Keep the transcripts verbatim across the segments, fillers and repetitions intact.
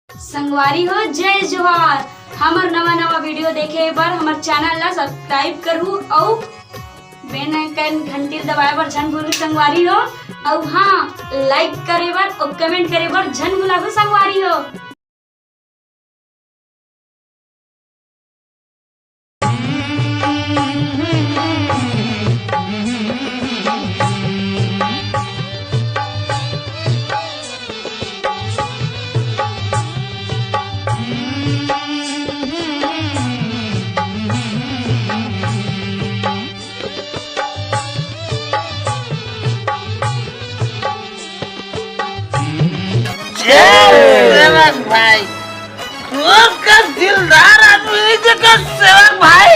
संगवारी हो, जय जोहार। हमर नवा नवा वीडियो देखे बर हमर चैनल ला सब्सक्राइब करहू अउ बेल आइकन घंटी दबाए बर झन भूलू संगवारी हो। अउ हाँ, लाइक करे बर अउ कमेंट करे बर झन भुलाहू संगवारी हो। जय सेवक भाई, तू का दिलदार आदमी नहीं, जेकर सेवक भाई,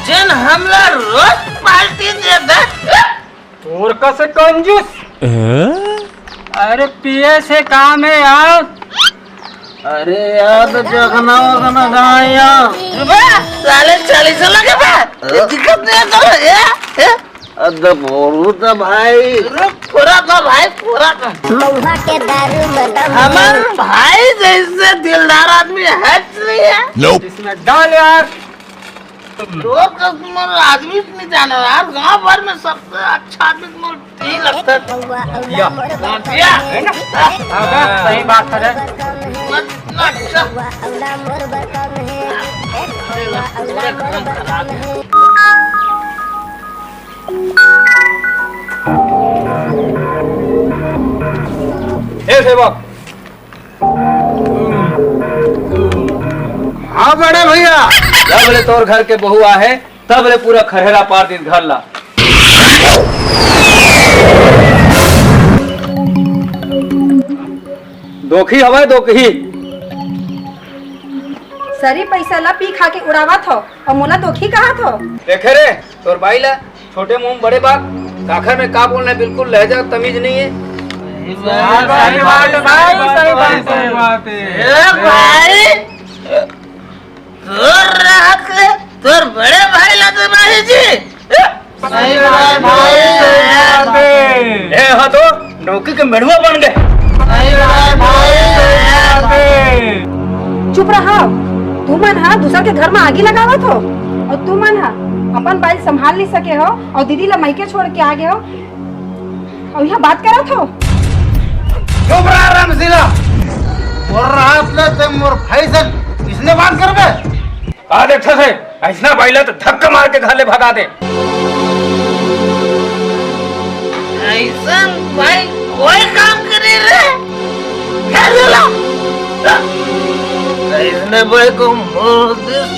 जेन हमला रोज पार्टी दे दे। तोर कसे कंजूस। अरे पिए से काम है यार। अरे यार, तो जखना वखना कहाँ है यार? बे, साले चालीस लगे बे। ये दिक्कत नहीं है तो, ये, ये। अरे बोलू तो भाई। रुक, थोड़ा तो भाई, थोड़ा तो। महुआ के दारू में दम। हमार भाई जैसे दिलदार आदमी है नहीं है। इसमें डाल यार। लोग तो तुम्हारा आदमी नहीं जाना यार, गांव भर में सबसे अच्छा आदमी तुम्हारा यही लगता है। या। या। है ना? हाँ, सही बात है। इतना अच्छा। ए सेवक, हाँ बड़े भैया। जब ले तोर घर के बहू आहे, तब ले पूरा खरहेरा पार दिन घर ला। दोखी हवय, दोखी। सरी पैसा ला पी खा के उड़ावत हो अउ मोला दोखी कहत हो। देखे रे, तोर बाई ला, छोटे मुंह बड़े बात, काखर में का बोलना है, बिल्कुल लहजा तमीज नहीं है। सही बात है भाई, सही बात है। ए भाई, तोर रहत ले तोर बड़े भाई ला तो नहीं जी। सही बात भाई, सही बात है। ए, हाँ तो, डौकी के मेढ़ुआ बन गए। सही बात भाई, सही बात है। चुप रहो, तुमन हा दूसर के घर में आगी लगावत हो अउ तुमन हा अपन बाई ल संभाल नहीं सके हो अउ दीदी ला मइके छोड़ के आ गए हो अउ यहाँ बात करत हो। चुप रहा रामशीला, मोर रात ले ते मोर भाई से इसने बात करबे? का देखथस हे? अइसना बाई ला तो धक्का मार के घर ले भगा दे। अइसन बाई कोई काम करे रे? घर ला। अइसने बाई को मोर दिस,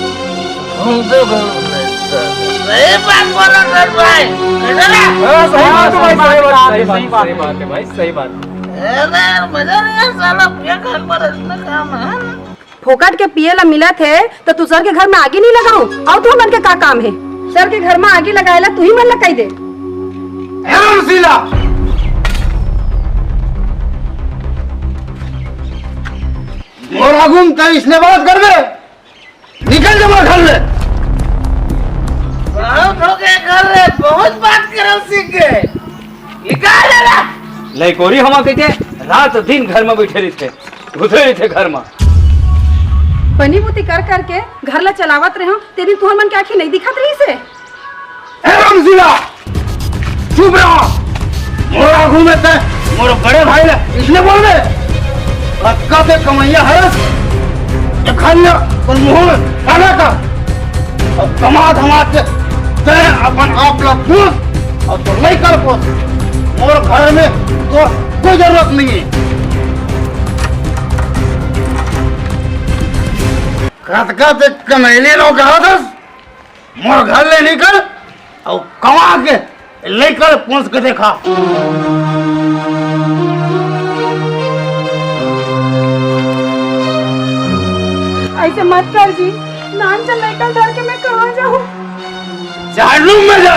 हम तो घर में सही बात बोला सर भाई। इधर आ। हाँ, सही बात है भाई, सही बात, सही बात, सही बात है भाई, सही बात। अरे यार, मजा नहीं है साला, ये घर पर इतना काम है ना। फोकट के पिए ला मिलत हे, तो दूसर के घर में आगी नहीं लगाऊं? अउ तुमन के का काम हे? सर के घर में आगी लगाए ला तुही मन ला कही दे। ए रामशीला, मोर आगू में तैं इसने बात करबे? निकल जा मोर घर ले। बहुत हो गए घर ले, बहुत बात करल सीख गए। निकाल ले ला। लइकोरी हमा कहिथे, रात दिन घर में बैठे रहिथे। घुसे रहिथे घर म। बनी बुती कर कर के घर ला चलावत रहेंव, ते दिन तुहर मन के आँखी नइ दिखत रहिस हे? ए रामशीला, चुप रह। मोर आगू में तैं मोर बड़े भाई ला इसने बोलबे? कतका के कमइया हरस, ये खाना अपन मुंह में खाना का। अउ कमा धमा के तैं अपन आप ला पूछ अउ तोर लइका ल पोस। मोर घर में तोर कोई जरूरत नहीं है। कतका ते कमइले नोकराथस, मोर घर ले निकल अउ कमा के लइका ल पोस के देखा। अइसे मत कर जी, नान चल लइका ल धर के मैं कहाँ जाहूँ? चार रूम में जा,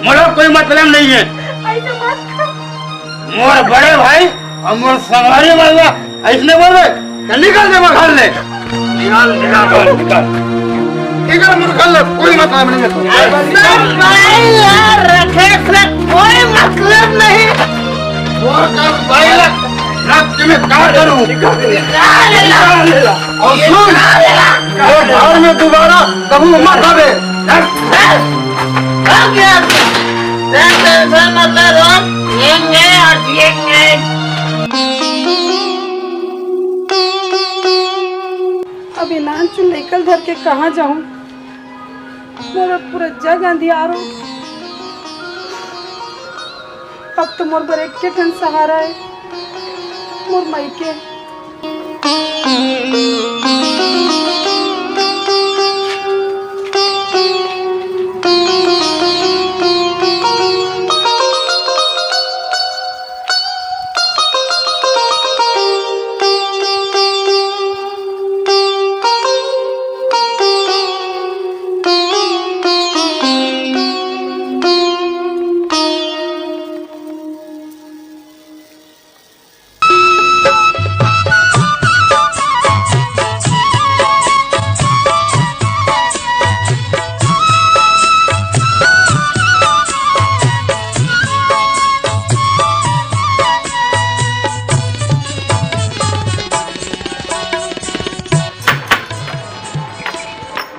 मोला कोई मतलब नहीं है। अइसे मत कर। मोर बड़े भाई अउ मोर संगवारी वाला अइसने बोलबे, त निकल दे मोर घर ले। निकल, निकल, निकल। निकल मोर घर ले, कोई मतलब नहीं है। अइसन भाई यार रखे से कोई मतलब नहीं। मोर का भाई ला रख के मैं का करूं? निकाल ले ला। और सुन, ये घर में दोबारा कभी मत आवे। अब ये नान चुन लइका ल धर के कहाँ जाहूँ? मोर पूरा जग अंधियार हो। अब तो मोर बर एक ठन सहारा है, मोर मायके।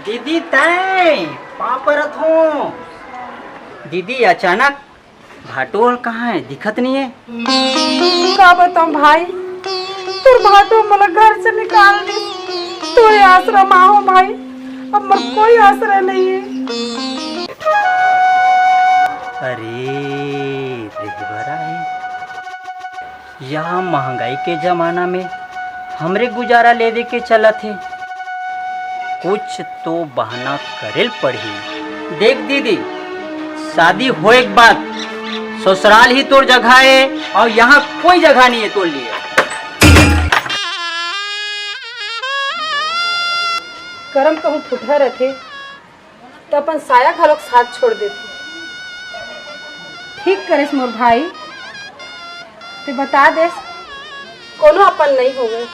दीदी, तैं पाँव परत हों। दीदी, अचानक भाटो ह कहाँ हे, दिखत नइ हे। का बतावं भाई, तोर भाटो मोला घर से निकाल दिस। तोरे आसरा म हों भाई, अब मोर कोई आसरा नइ हे। अरे, रेहे बर आए। यह महंगाई के जमाना में हमरे गुजारा ले दे के चलत हे। कुछ तो बहाना करे ल पड़ही। देख दीदी, शादी होए के बाद ससुराल ही तोर जगह हे अउ यहाँ कोई जगह नइ हे तोर लिए। करम कहूँ फुटहा रथे, त अपन साया घलोक साथ छोड़ देथे। ठीक करेस मोर भाई, ते बता देस, कोनो अपन नइ होवय।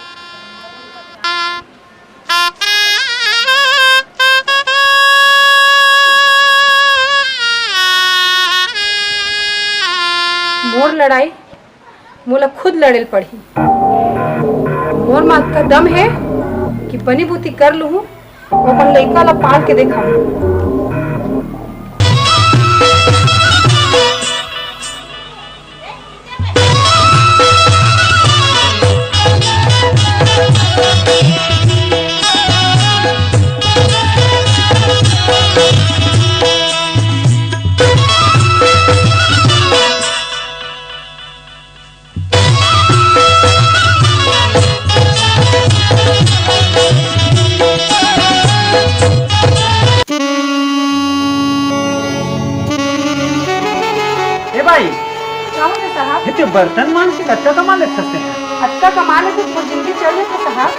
मोर लड़ाई मोला खुद लड़े ल पड़ही। मोर म अतका दम हे कि बनी बूती कर लुहूं, अपन लइका ला पाल के देखाहूं। ए भाई, का होगे साहब? ये तो बर्तन मांज के कतका कमा लेथस तें? अतका कमा लेथस, मोर जिंदगी चल देथे साहब।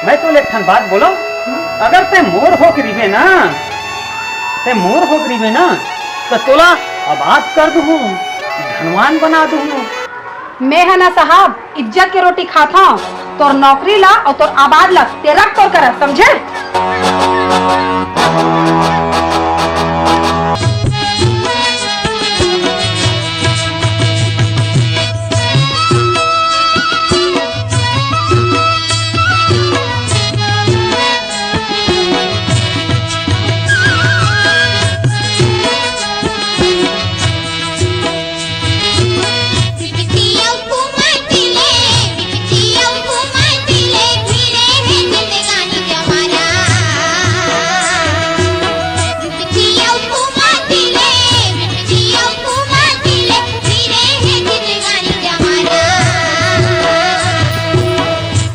मैं तो एक ठन बात बोलंव, अगर तें मोर होके रहिबे ना, तें मोर होके रहिबे ना, त तोला आबाद कर दुहूं, धनवान बना दुहूं। मैं ह ना साहब, इज्जत के रोटी खाथंव। तोर नौकरी ला अउ तोर आबाद ला तें रख तोर करा, समझे?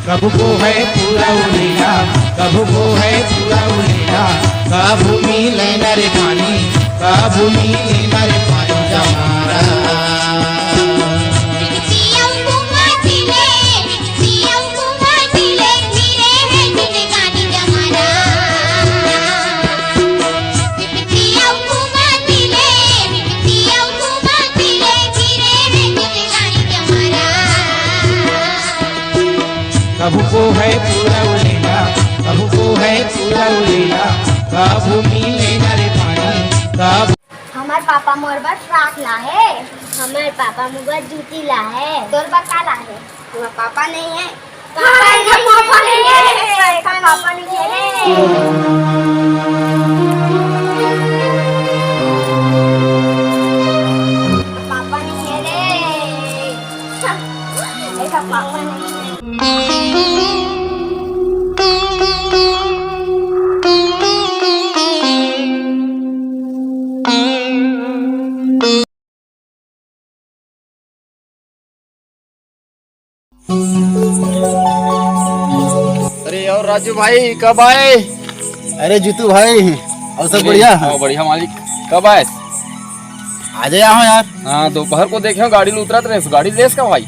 कभू को है पूरा उलेला, कभू को है पूरा उलेला, कभू मिले न रे पानी, कभू मिले न रे पानी जमारा। कभू को है पूरा उलेला, कभू को है पूरा उलेला, कभू मिले ना रे पानी, कभू हम हमर पापा मोर बर फ्रॉक लाहे। हमर पापा मोर बर जूती लाहे। तोर बर का लाहे? तुम्हार पापा नहीं है। पापा नहीं है। पापा नहीं है। पापा नहीं है रे। पापा नहीं है रे। ऐसा पापा नहीं है। अरे और राजू भाई, कब आए? अरे जीतू भाई, और सब अरे, बढ़िया? हाँ, बढ़िया मालिक। कब आए? आ जाए यहाँ यार। हाँ, दोपहर को देखे हो, गाड़ी ले उतरत रहे, गाड़ी लेस का भाई?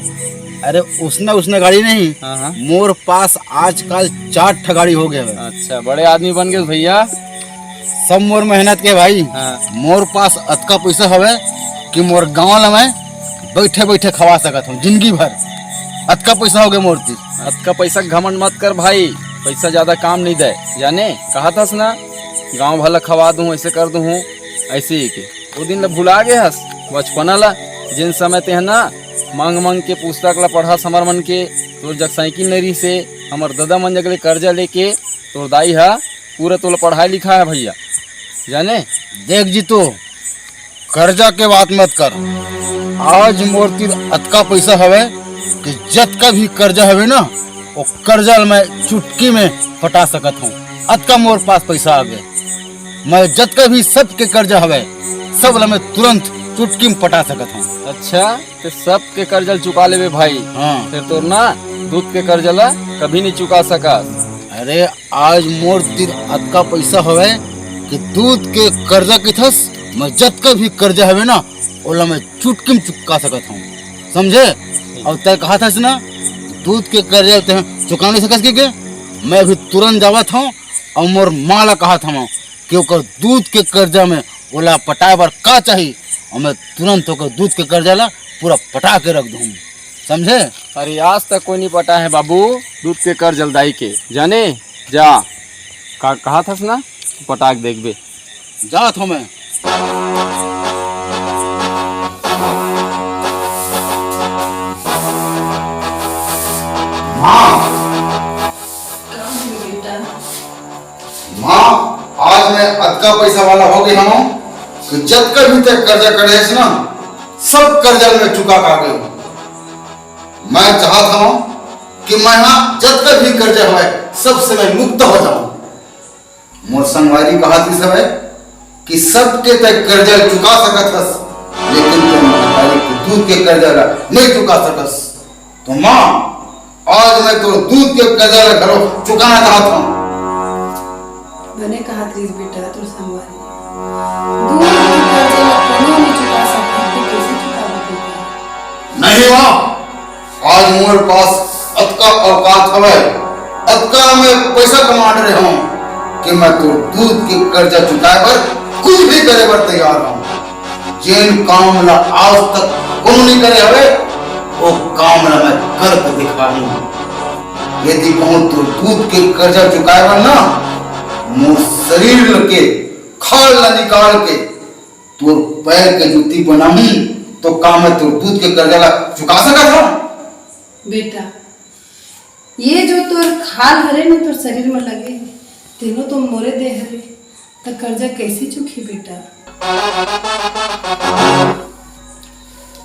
अरे उसने, उसने गाड़ी नहीं। हाँ, हाँ। मोर पास आजकल चार ठा गाड़ी हो गया है। अच्छा, बड़े आदमी बन गए भैया। सब मोर मेहनत के भाई। हाँ। मोर पास अतका पैसा हवे कि मोर गांव ला मैं बैठे बैठे खवा सकत हूँ जिंदगी भर। अतका पैसा हो गए मोर तीर। अतका पैसा घमंड मत कर भाई, पैसा ज्यादा काम नहीं दे। जाने कहा थस ना, गांव भला खवा दूँ, ऐसे कर दूँ, ऐसे ही के। वो दिन ला भुला गए हस, बचपना ला, जिन समय ते ह ना मांग मांग के पुस्तक ला पढ़ा समर मन के, तोर जग साइकिल नहीं रही से, हमर ददा मन जग ले कर्जा लेके तोर दाई हा पूरा तोला पढ़ाई लिखा है भैया, जाने। देख जीतो, कर्जा के बात मत कर। आज मोर तीर अतका पैसा हवे कि जतका भी कर्जा हवे ना, वो कर्जा ल मैं चुटकी में पटा सकत हूँ। अतका मोर पास पैसा आ गए, मैं जतका भी सबके कर्जा हवे, सब ला मैं तुरंत चुटकी में पटा सकत हूँ। अच्छा, ते सबके कर्जा ल चुका लेबे भाई। हाँ। फिर तोर ना दूध के कर्जा ला कभी नहीं चुका सकस। अरे आज मोर तीर अतका पैसा हवे कि दूध के कर्जा किथस, मैं जतका भी कर्जा हवे ना, ओला मैं चुटकी में चुका सकत हूँ, समझे? और तय कहा थस ना, दूध के कर्जा ते चुका नहीं सकस के, के? मैं अभी तुरंत जावत हूँ और मोर माँ ला कहा था कि ओकर दूध के कर्जा में ओला पटाए बर का चाही, और मैं तुरंत ओकर दूध के कर्जा ला पूरा पटा के रख दूँ, समझे? अरे आज तक कोई नहीं पटा है बाबू, दूध के कर्जा ल दाई के, जाने? जा, का कहा थस ना, पटा के देखबे। जात हूँ मैं। माँ। का हो बेटा? माँ, आज मैं अतका पैसा वाला हो गया हूँ कि जतका भी तक कर्जा करे है ना, सब कर्जा मैं चुका पा गया हूँ। मैं चाहता हूँ कि मैं ना जतका भी कर्जा है, सबसे मैं मुक्त हो जाऊँ। मोर संगवारी कहा थी सब है कि सबके तय कर्जा चुका सकत हस, लेकिन तुम महतारी के दूध के कर्जा ला नहीं चुका सकस। तो माँ, आज मैं तोर दूध के कर्जा ला घलो चुकाना चाहत हूँ। बने कहा थी बेटा तोर संगवारी, दूध के कर्जा ला कोनो नहीं चुका सकत, तो कैसे चुकाबो बेटा? नहीं माँ, आज मोर पास अतका औकात हवय, अतका मैं पैसा कमा रहे हूँ कि मैं तोर दूध के कर्जा चुकाए बर कुछ भी करे बर तैयार हूँ। जेन काम ला आज तक कोनो नहीं करे हवे, वो काम ला मैं करके दिखाहूँ। यदि कहूँ तोर दूध के कर्जा चुकाए बर ना, मोर शरीर के खाल ला निकाल के तोर पैर के जूती बनाहूं, तो का मैं तोर दूध के कर्जा ला चुका सकत हंव? बेटा, ये जो तोर खाल हरे न तोर शरीर में लगे, तेनो तो मोरे दे हरे, त कर्जा कैसे चुकी बेटा?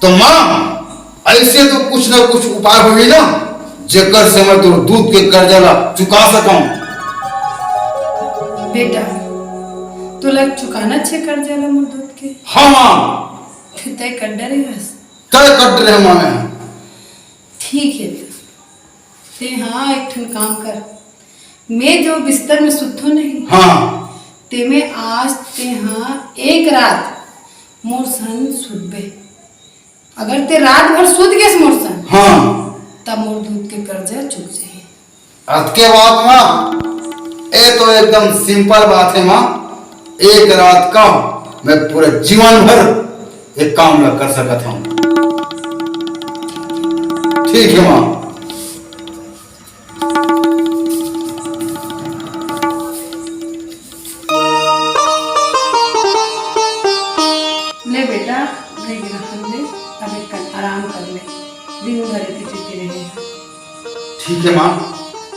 तो माँ, ऐसे तो कुछ ना कुछ उपाय होही ना, जेकर से मैं तोर दूध के कर्जा ला चुका सकूं। बेटा, तोला चुकाना छे कर्जा ला मोर दूध के? हाँ माँ। फिर तय कर डरे हस? तय कर डरे माँ मैं। ठीक है, ते हाँ एक ठन काम कर, मैं जो बिस्तर में सुतो नहीं, हाँ। ते में आज ते हाँ एक रात मोर संग सुतबे। अगर ते रात भर सुत गेस मोर संग, हाँ। तब मोर दूध के कर्जा चुक जाही। अतके बात माँ, ये तो एकदम simple बात है माँ। एक रात का मैं पूरा जीवन भर एक काम ला कर सकत हूँ। ठीक है माँ।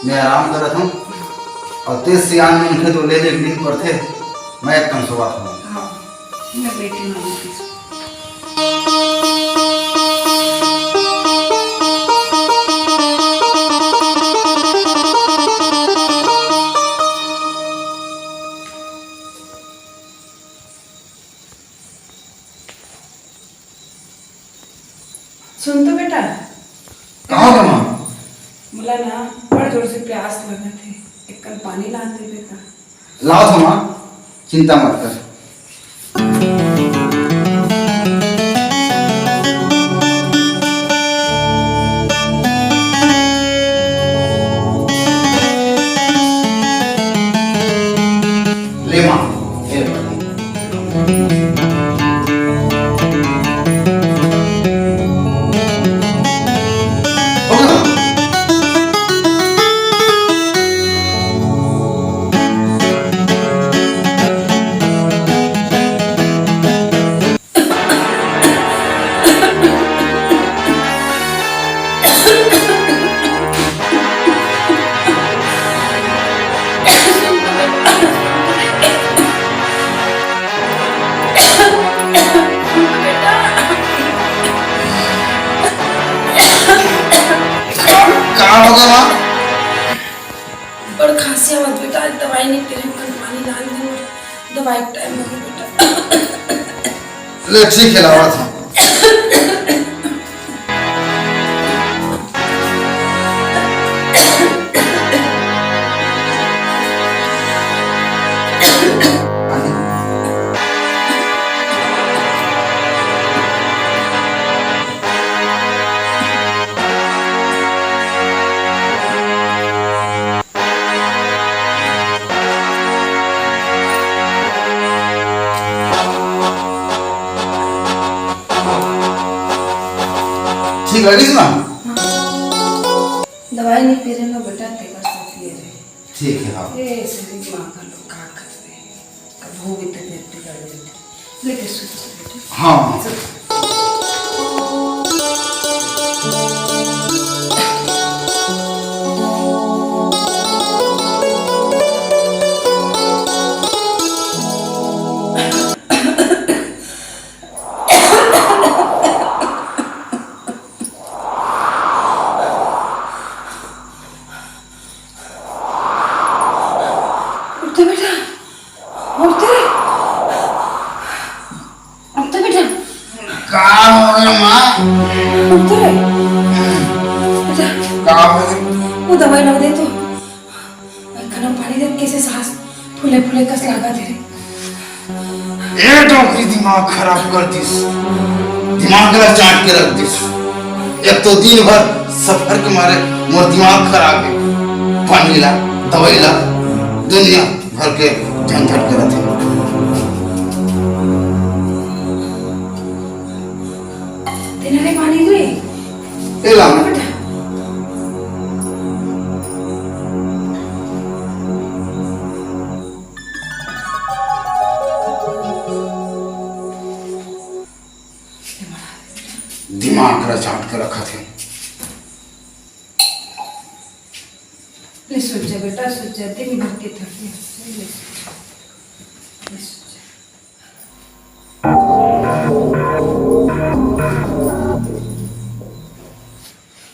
मैं आराम करत हूँ, अउ तें सियान मनखे तो ले ले दिन पड़थे, मैं एक कन सोवत हूँ। हाँ, मैं लेटी हूँ। सुन तो बेटा। कहाँ गे माँ? मोला ना बड़ जोर से प्यास लगत हे, एक कन पानी लान देबे का? लावत हँव माँ, चिंता मत कर। ले माँ, ले पानी। का होगे माँ? बड़ खांसी आवत बेटा, आज दवाई नहीं पी रहे, कल पानी लान दे, दवाई के टाइम होगे बेटा। ले ठीक हे, लावत हँव। ठीक लगिस ना? हाँ। दवाई नहीं पी रहे ना बेटा, तेकर से पिए रहे। ठीक हे, हाँ। ए, शरीर में आकर लोग का कर रहे हैं? कब हो भी तबीयत बिगड़ गई थी। लेके सुत जा बेटा। हाँ। सुत। उठ तो बेटा, उठ तो रे, उठ तो बेटा। का हो गे माँ? उठ तो रे। बेटा, का हो गे? वो दवाई ला दे तो। एक कन पानी दे, कैसे सांस फूले फूले कस लागत हे रे। ए डोकरी दिमाग खराब कर दिस, दिमाग ला चाट के रख दिस। एक तो दिन भर सफर के मारे मोर दिमाग खराब हे, पानी ला, दवाई ला, दुनिया भर के झंझट करत हे। तेना रे पानी रे। ए ला। बेटा। दिमाग ला चाट के रखत हे। ले सुत जा बेटा, सुत जा, दिन भर के थके हस। ले सुत जा, ले सुत जा।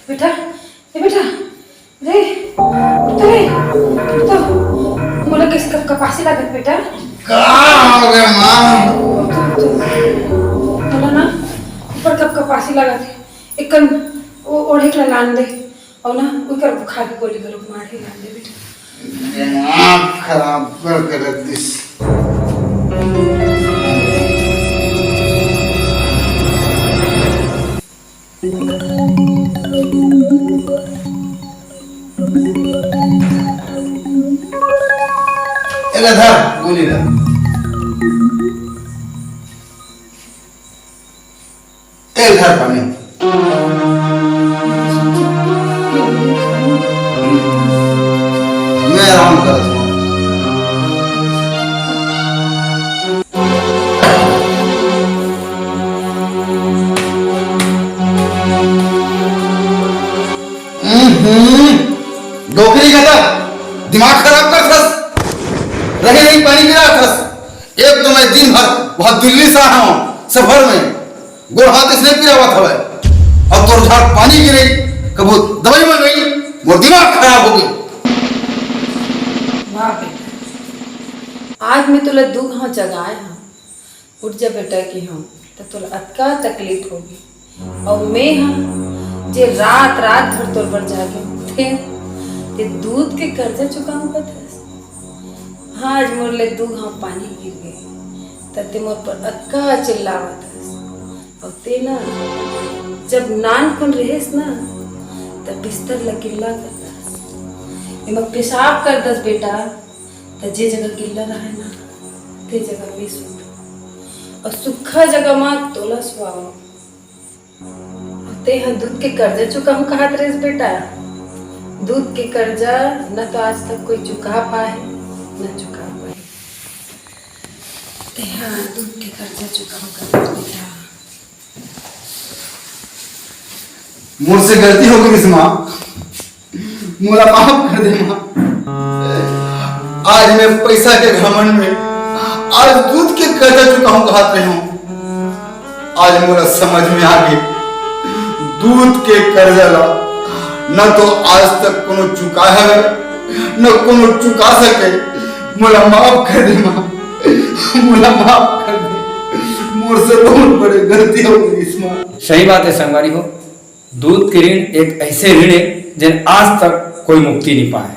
बेटा, ए बेटा, रे, उठ तो रे, उठ तो। मोला कइसे कपकपासी लागत बेटा। का हो गे माँ? उठ तो, उठ तो। मोला ना ऊपर कपकपासी लागत हे। एक कन ओ ओढ़े के ला लान दे। अउ ना ओकर बुखार के गोली घलो माढ़े लान दे बेटा। दिमाग खराब करके रख दिस। एला धर गोली ला। ए धर पानी। मैं आराम करत हँव। हम्म, हम्म, डोकरी दिमाग खराब करथस। रही रही पानी गिराथस। एक तो मैं दिन भर वहां दिल्ली से आया हूं, सफर में गोड़ हाथ इसने पिरावत हवय, अउ तोर झाड़ पानी गिरे, कभू दवाई मंगई, मोर दिमाग खराब हो गे। वाह बेटा, आज मैं तोला दू घांव जगाए हंव। उठ जा बेटा, कि हम त तोला अतका तकलीफ होगे, अउ मैं ह जे रात रात भर तोर बर जागे हंव, ते ते दूध के कर्जा चुकाहूं कथस। आज मोर ले दू घांव पानी गिर गे, त ते मोर पर अतका चिल्लावत हस, अउ ते ना जब नानकुन रहेस ना, त बिस्तर ल गिल्ला कर दस, एमा पेशाब कर दस बेटा, त जे जगह गिल्ला रहय ना, ते जगह मैं सुतहूं, अउ सुक्खा जगह म तोला सुआवहूं। अउ ते ह दूध के कर्जा चुकाहूं कहत रहेस बेटा, दूध के कर्जा न तो आज तक कोई चुका पाए, न चुका पाए। ते ह दूध के कर्जा चुकाहूं कहत रहेस बेटा। मोर से गलती हो गई माँ, मोला माफ कर दे माँ। आज मैं पैसा के घमंड में आज दूध के कर्जा चुकाहूं कहत रहे हूँ। आज मोला समझ में आ गई, दूध के कर्जा ला न तो आज तक कोनो चुका है, न कोनो चुका सके। मोला माफ कर दे माँ, मोला माफ कर दे। मोर से बहुत बड़े गलती हो गई माँ। सही बात है संगवारी हो, दूध के ऋण एक ऐसे ऋण है जिन आज तक कोई मुक्ति नहीं पाए।